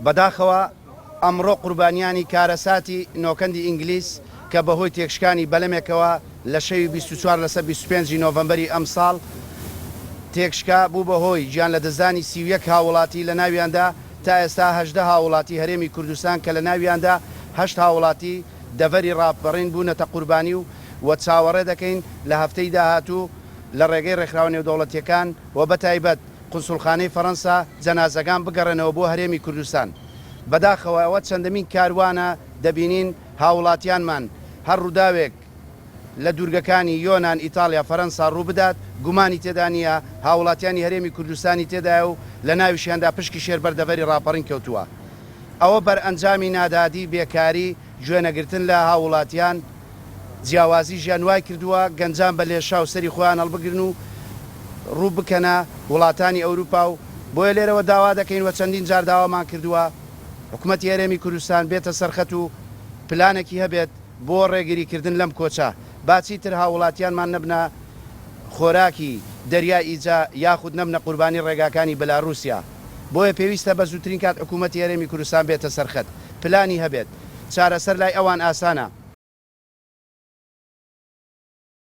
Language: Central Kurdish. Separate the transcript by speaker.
Speaker 1: بەداخەوە ئەمڕۆ قوربانیانی کارەساتی نۆکەندی ئینگلیز کە بەهۆی تێکشکانی بەلەمێکەوە لە شەوی 24 لەسەر 25 ی نۆڤەمبەری ئەمساڵ تێکشکا، بوو بە هۆی گیانلەدەستدانی 31 هاووڵاتی لە ناویاندا تا ئێستا 18 هاووڵاتی هەرێمی کوردستان کە لە ناویاندا هەشت هاووڵاتی دەڤەری ڕاپەڕین بوونەتە قوربانی و و چاوەڕێ دەکەین لە هەفتەی داهاتوو لە ڕێگەی ڕێکخراوە نێودەوڵەتییەکان و بەتایبەت قونسوڵخانەی فەرەنسا جەنازەکان بگەڕێنەوە بۆ هەرێمی کوردستان. بەداخەوە ئەوە چەندەمین کاروانە دەبینین هاووڵاتیانمان هەر ڕووداوێک لە دوورگەکانی یۆنان، ئیتاڵیا، فەرەنسا ڕووبدات گومانی تێدا نییە هاووڵاتیانی هەرێمی کوردستانی تێدایە و لە ناویشیاندا پشکی شێر بەر دەڤەری ڕاپەڕین کەوتووە. ئەوە بەرئەنجامی نادادی، بێکاری، گوێنەگرتن لە هاووڵاتیان، جیاوازی ژیان وای کردووە گەنجان بە لێشاو سەری خۆیان هەڵبگرن و ڕوو بکەنە وڵاتانی ئەوروپا و بۆیە لێرەوە داوا دەکەین و چەندین جار داوامان کردووە حکومەتی هەرێمی کوردستان بێتە سەرخەت و پلانێکی هەبێت بۆ ڕێگری کردن لەم کۆچە با چیتر هاووڵاتیانمان نەبنە خۆراکی دەریای ئیجە یاخود نەبنە قوربانی ڕێگاکانی بلاروسیا بۆیە پێویستە بە زووترین کات حکومەتی هەرێمی کوردستان بێتە سەرخەت پلانی هەبێت چارەسەر لای ئەوان ئاسانە.